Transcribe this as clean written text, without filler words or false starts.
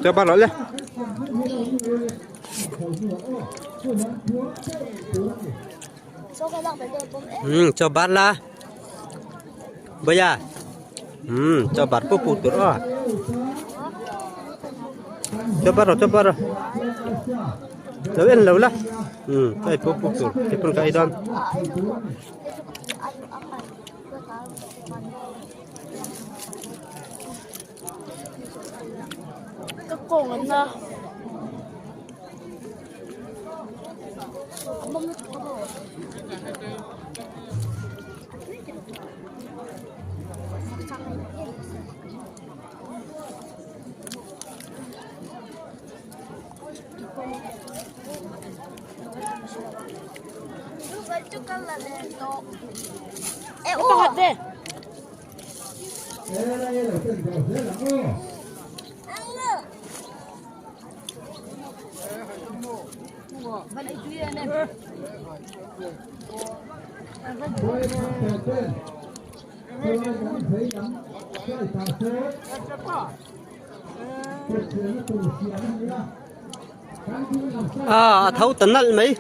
Cho ba lỗi le. Ừ, cho bát la. Bây giờ. Ừ, cho bát bút bút rồi. Cho bát rồi, cho bát rồi. Lo en lo la. Ừ, cho bút bút tur. Cái con cái đon. Ka kawng an na. Pakhat ve. À, thấu tận nal mấy.